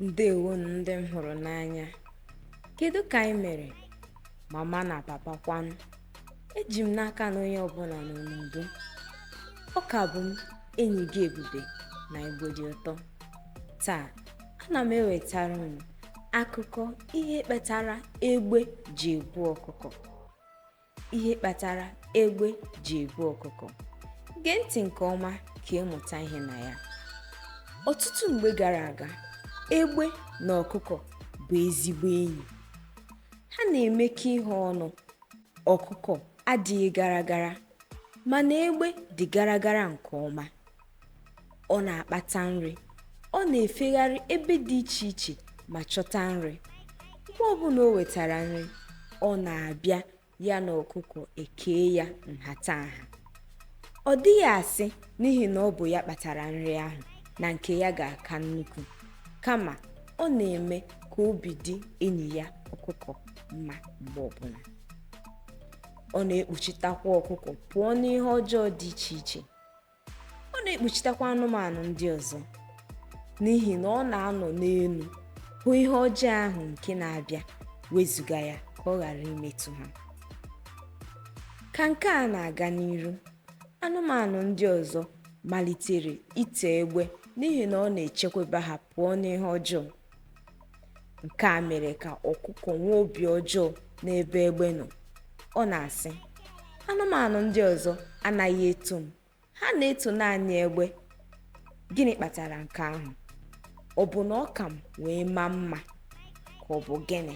Ndewonu ndị m hụrụ n'anya. Kedu ka anyị mere? Mama na papa kwanụ? Eji m n'aka na onye ọbụla nọ n'udo. Ọ ka bụ m enyi gị Ebube na Igbo dị ụtọ. Taa, ana m ewetara unu akụkọ ihe kpatara egbe ji ebu ọkụkọ. Ihe kpatara egbe ji ebu ọkụkọ. Gee ntị nke ọma ka ịmụta ihe na ya. Ọtụtụ mgbe gara aga, egbe na ọkụkọ bụ ezigbo enyi. Ha na-emekọ ihe ọnụ. Ọkụkọ adịghị gara gara, mana egbe dị gara gara nke ọma. Ọ na-akpata nri, ọ na-efegharị ebe dị iche iche ma chọta nri. Mgbe ọbụla o wetara nri, ọ na-abịa ya na ọkụkọ ekee ya nhatanha. Ọ dịghị asị n'ihi na ọ bụ ya kpatara nri ahụ na nke ya ga-aka nnukwu, kama ọ na-eme ka obi dị enyi ya ọkụkọ mma mgbe ọbụla. Ọ na-ekpuchitakwa ọkụkọ pụọ n'ihe ọjọọ dị iche iche. Ọ na-ekpuchitakwa anụmanụ ndị ọzọ n'ihi na ọ na-anọ n'elu hụ ihe ọjọọ ahụ nke na-abịa, wezụga ya ka ọ ghara imetụ ha. Ka nke a na-aga n'iru, anụmanụ ndị ọzọ malitere ito egbe n'ihi na ọ na-echekwaba ha pụọ n'ihe ọjọọ. Nke a mere ka ọkụkọ nwee obi ọjọọ n'ebe egbe nọ. Ọ na-asị, anụmanụ ndị ọzọ anaghị eto m, ha na-eto naanị egbe. Gịnị kpatara nke ahụ? Ọ bụ na ọ ka m wee maa mma, ka ọ bụ gịnị?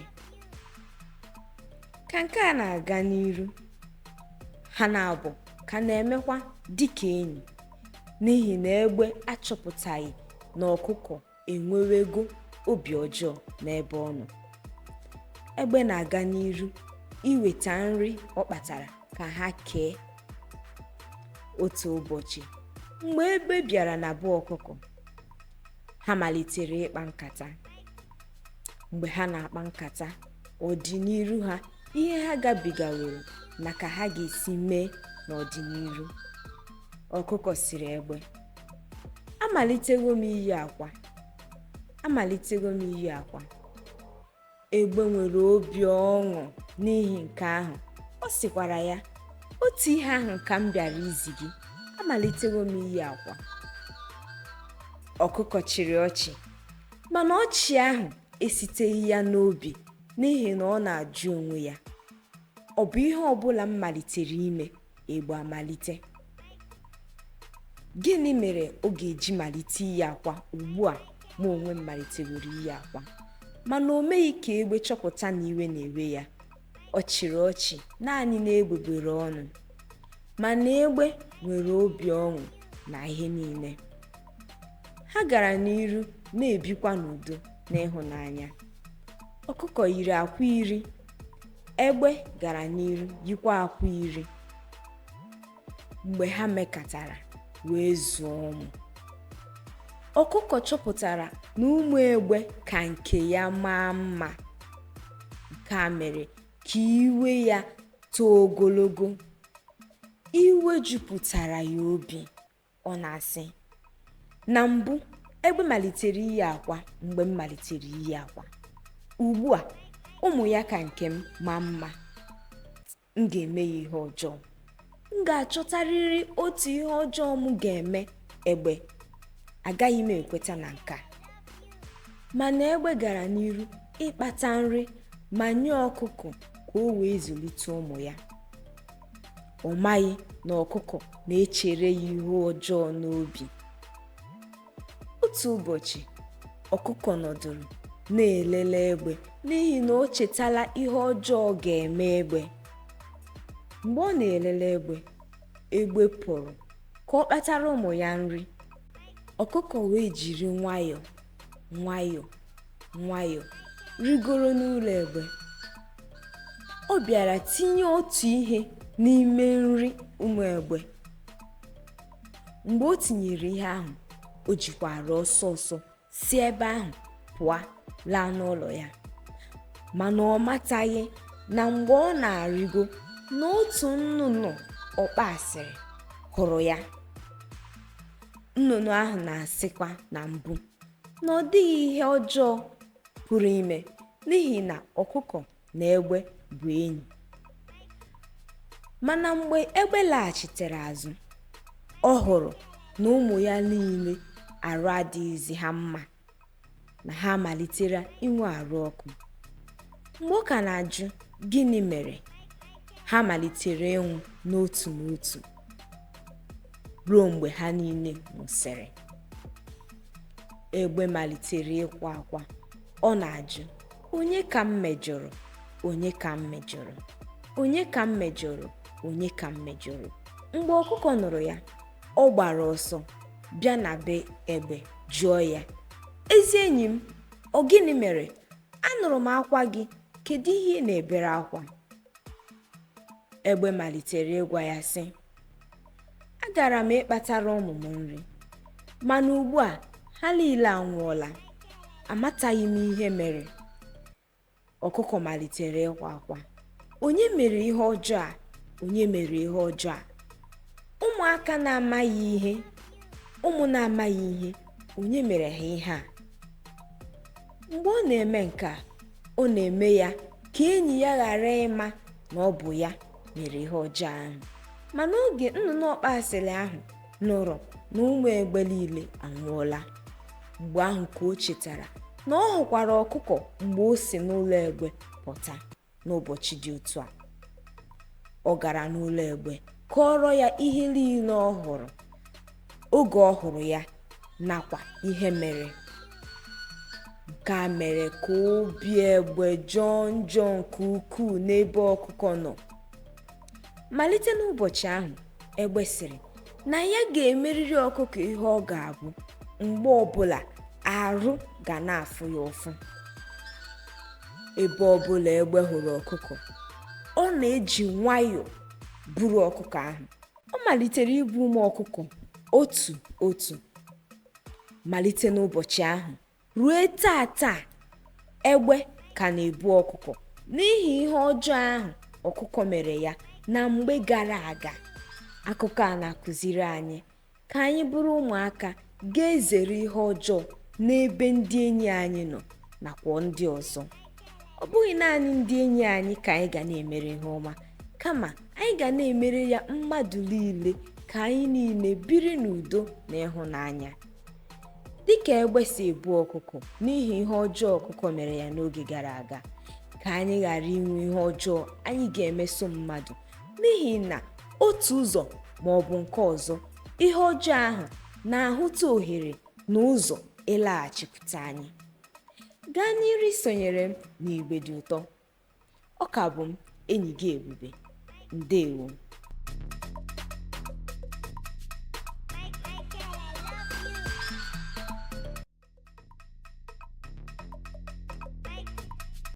Ka nke a na-aga n'iru, ha na-abụ ka na-emekwa dịka enyi, n'ihi na egbe achọpụtaghị na ọkụkọ enwewego obi ọjọọ n'ebe ọ nọ. Egbe na-aga n'iru iweta nri ọ kpatara ka ha kee. Otu ụbọchị, mgbe egbe bịara na be ọkụkọ, ha malitere ịkpa nkata. Mgbe ha na-akpa nkata ọdịnihu ha, ihe ha gabigaworo na ka ha ga-esi mee n'ọdịnihu. Ọkụkọ sịrị egbe, amalitego m iyi akwa, amalitego m iyi akwa. Egbe nwere obi ọṅụ n'ihi nke ahụ. Ọ sịkwara ya, otu ihe ahụ ka m bịara izi gị, amalitego m iyi akwa. Ọkụkọ chịrị ọchị, mana ọchị ahụ esiteghị ya n'obi n'ihi na ọ na-ajụ onwe ya, ọ bụ ihe ọbụla m malitere ime, egbe amalite? Gịnị mere ọ ga-eji malite iyi akwa ugbu a mụ onwe m malitegoro iyi akwa? Mana o meghị ka egbe chọpụta na iwe na-ewe ya. Ọ chịrị ọchị naanị n'egbugbere ọnụ, mana egbe nwere obi ọṅụ na ihe niile. Ha gara n'iru na-ebikwa n'udo na ịhụnanya. Ọkụkọ yiri akwa iri, egbe gara n'iru yikwa akwa iri. Mgbe ha mekatara wee zụọ ụmụ, ọkụkọ chọpụtara na ụmụ egbe ka nke ya maa mma. Nke a mere ka iwe ya too ogologo. Iwe jupụtara ya obi. Ọ na-asị, na mbụ egbe malitere iyi akwa mgbe m malitere iyi akwa. Ugbu a ụmụ ya ka nke m maa mma. M ga-eme ya ihe ọjọọ. M ga-achọtarịrị otu ihe ọjọọ m ga-eme egbe. Agaghị m ekweta na nke a. Mana egbe gara n'iru ịkpata nri ma nye ọkụkọ ka o wee zụlite ụmụ ya. Ọ maghị na ọkụkọ na-echere ya ihe ọjọọ n'obi. Otu ụbọchị, ọkụkọ nọdụrụ na-elele egbe n'ihi na o chetala ihe ọjọọ ga-eme egbe. Mgbe ọ na-elele egbe, egbe pụrụ ka ọ kpatara ụmụ ya nri. Ọkụkọ wee jiri nwayọọ nwayọọ nwayọọ rigoro n'ụlọ egbe. Ọ bịara tinye otu ihe n'ime nri ụmụ egbe. Mgbe o tinyere ihe ahụ, o jikwara ọsọ ọsọ si ebe ahụ pụọ laa n'ụlọ ya. Mana ọ mataghị na mgbe ọ na-arịgo na otu nnụnụ ọkpa asịrị hụrụ ya. Nnụnụ ahụ na-asịkwa na mbụ, na ọ dịghị ihe ọjọọ pụrụ ime n'ihi na ọkụkọ na egbe bụ enyi. Mana mgbe egbe laghachitere azụ, ọ hụrụ na ụmụ ya niile arụ adịghịzi ha mma, na ha malitere inwe arụ ọkụ. Mgbe ọ ka na-ajụ gịnị mere, ha malitere ịnwụ n'otu n'otu ruo mgbe ha niile nwụsịrị. Egbe malitere ịkwa akwa. Ọ na-ajụ, onye ka m mejọrọ? Onye ka m mejọrọ? Onye ka m mejọrọ? Onye ka m mejọrọ? Mgbe ọkụkọ nụrụ ya, ọ gbara ọsọ bịa na be egbe jụọ ya, ezi enyi m, ọ gịnị mere? Anụrụ m akwa gị, kedu ihe ị na-ebere akwa? Egbe malitere ịgwa ya sị, agara m ịkpatara ụmụ m nri, mana ugbu a ha niile anwụọla, amataghị m ihe mere. Ọkụkọ malitere ịkwa akwa, onye mere ihe ọjọọ a? Onye mere ihe ọjọọ a? Ụmụaka na-amaghị ihe, ụmụ na-amaghị ihe, onye mere ha ihe a? Mgbe ọ na-eme nke a, ọ na-eme ya ka enyi ya ghara ịma na ọ bụ ya mere ihe ọjọọ ahụ. Mana oge nnụnụ ọkpa asịrị ahụ nụrụ na ụmụ egbe niile anwụọla, mgbe ahụ ka o chetara na ọ hụkwara ọkụkọ mgbe o si n'ụlọ egbe pụta n'ụbọchị dị otu a. Ọ gara n'ụlọ egbe kọọrọ ya ihe niile ọ hụrụ oge ọ hụrụ ya nakwa ihe mere. Nke a mere ka obi egbe jọọ njọ nke ukwuu n'ebe ọkụkọ nọ. Malite n'ụbọchị ahụ, egbe sịrị na ya ga-emerịrị ọkụkọ ihe ọ ga-abụ mgbe ọbụla arụ ga na-afụ ya ụfụ. Ebe ọbụla egbe hụrụ ọkụkọ, ọ na-eji nwayọọ buru ọkụkọ ahụ. Ọ malitere ibu ụmụ ọkụkọ otu otu. Malite n'ụbọchị ahụ ruo taa, egbe ka na-ebu ọkụkọ n'ihi ihe ọjọọ ahụ ọkụkọ mere ya na mgbe gara aga. Akụkọ a na-akụziri anyị ka anyị bụrụ ụmụaka ga-ezere ihe ọjọọ n'ebe ndị enyi anyị nọ nakwa ndị ọzọ. Ọ bụghị naanị ndị enyi anyị ka anyị ga na-emere ihe ọma, kama anyị ga na-emere ya mmadụ niile ka anyị niile biri n'udo na ịhụnanya. Dịka egbe si ebu ọkụkọ n'ihi ihe ọjọọ ọkụkọ mere ya n'oge gara aga, ka anyị ghara inwe ihe ọjọọ anyị ga-emeso mmadụ, n'ihi na otu ụzọ ma ọ bụ nke ọzọ, ihe ọjọọ ahụ na-ahụta ohere na ụzọ ịlaghachikwute anyị. Gaa n'iru isonyere m n'Igbe dị ụtọ. Ọ ka bụ m, enyi gị Ebube. Ndewo.